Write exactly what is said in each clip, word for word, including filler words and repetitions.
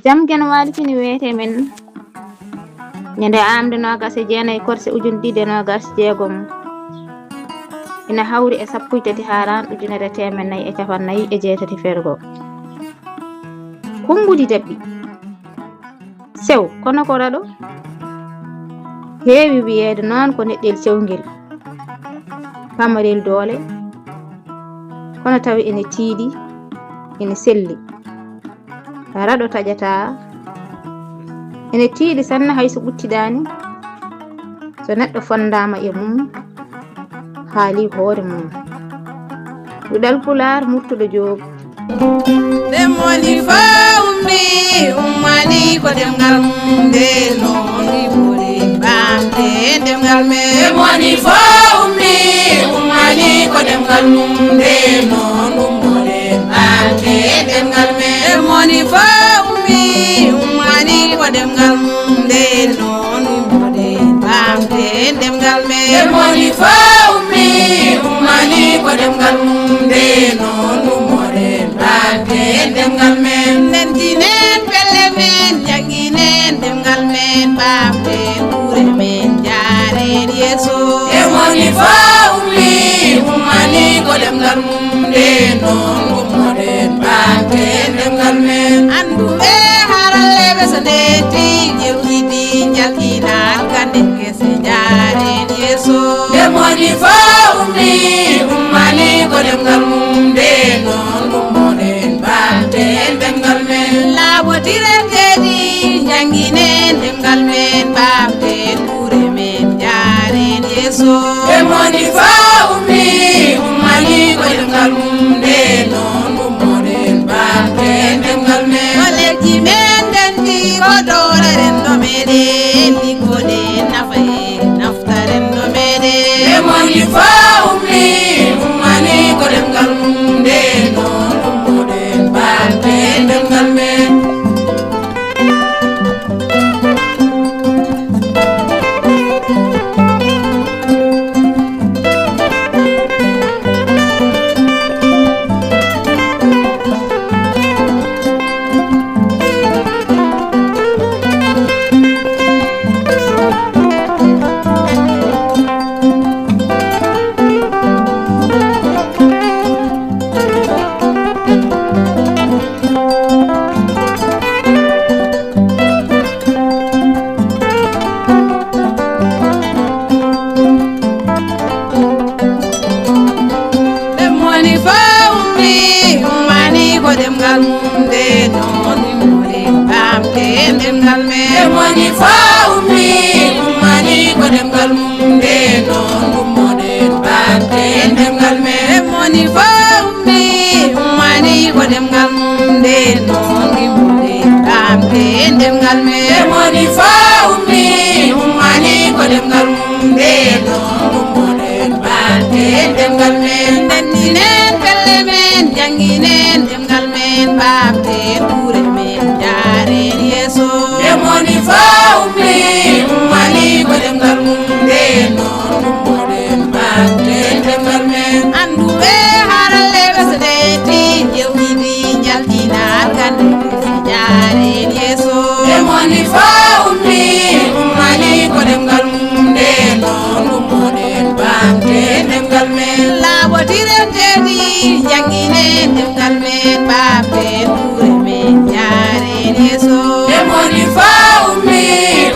Jam Geno Waali Fini wiyetee men ñande aamde noogas e jeenayi korse ujunɗe ɗiɗi e noogas e jeegom. Ina hawri e sappo e tati haaraan ujunere teemen nayi e capanɗe nayi e jeetati fergo. Kummbudi daɓɓi. Sew, kono ko raɗo. Heewi wiyeede noon ko neɗɗel cewngel. Pamarel doole. Kono tawi ene tiiɗi, ene selli. Raɗo taƴataa. Ene tiiɗi sanne hay so ɓuttidaani. So neɗɗo fonndaama e mum, haali hoore mum. Duɗal Pulaar, Murtuɗo Joob. Ɗemoni fof ummi, ummani ko ɗemngal mum, nde noon wiɓɓori ɓamde ɗemngal men. Ɗemoni fof ummi, ummani ko ɗemngal mum, nde noon ummoɗen ɓamde ɗemngal men. Ɗemoni fof ummi, ummani ko ɗemngal mum, nde noon ummoɗen ɓamde ɗemngal men. Ɗemoni fof ummi, ummani ko ɗemngal mum, nde noon ummoɗen ɓamde ɗemngal men. Ndentinen pelle men, jannginen ɗemngal men, ɓamden gure men, njaaren yeeso. Ɗemoni fof ummi, ummani ko ɗemngal mum, nde noon ummoɗen ɓamde ɗemngal men. Annduɓe haralleeɓe so ndetti, jewtidi, njaltina, ganden kese, njaaren yeeso. Ɗemoni fof ummi, ummani ko ɗemngal mum, nde noon ummoɗen ɓamden ɗemngal men. Laabotiren teedi, jannginen ɗemngal men, ɓamden gure men, njaaren yeeso. Ɗemoni fof ummi, ummani ko ɗemngal mum, nde noon ummoɗen ɓamden ɗemngal men. Kolleeji men ndenti ko doole renndo meɗen, liggoɗen nafa e nafta renndo meɗen. Ɗemoni fof ummi, ummani ko ɗemngal mum, nde noon ummoɗen ɓamden ɗemngal men. Ɗemoni fof ummi, ummani ko ɗemngal mum, nde noon ummoɗen ɓamden ɗemngal men. Ɗemoni fof ummi, ummani ko ɗemngal mum, nde noon ummoɗen ɓamden ɗemngal men. Ɗemoni fof ummi, ummani ko ɗemngal mum, nde noon ummoɗen ɓamden ɗemngal men. Ɗemoni fof ummi, ummani ko ɗemngal mum, nde noon ummoɗen ɓamden ɗemngal men. Ndentinen pelle men, jannginen ɗemngal men, ɓamden gure men, njaaren yeeso. Ɗemoni fof ummi, ummani ko ɗemngal mum, nde noon ummoɗen ɓamden ɗemngal men. Annduɓe haralleeɓe so ndetti, jewtidi, njaltina, ganden kese, njaaren yeeso. Ɗemoni fof ummi, ummani ko ɗemngal mum, nde noon ummoɗen ɓamden ɗemngal men. Laabotiren teedi, jannginen ɗemngal men, ɓamden gure men, njaaren yeeso. Ɗemoni fof ummi,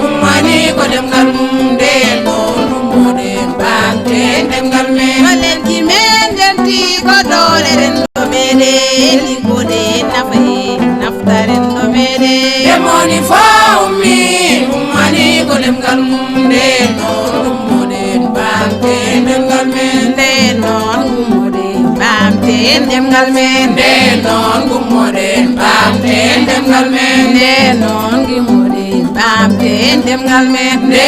ummani ko ɗemngal mum, nde noon ummoɗen ɓamden ɗemngal men. Kolleeji men ndenti ko doole renndo meɗen, liggoɗen nafa e nafta renndo meɗen. Ɗemoni fof ummi, ummani ko ɗemngal mum, nde noon ummoɗen ɓamden ɗemngal men. Nde noon ummoɗen ɓamden ɗemngal men. Nde noon ummoɗen ɓamden ɗemngal men. Nde noon ummoɗen ɓamden ɗemngal men. Nde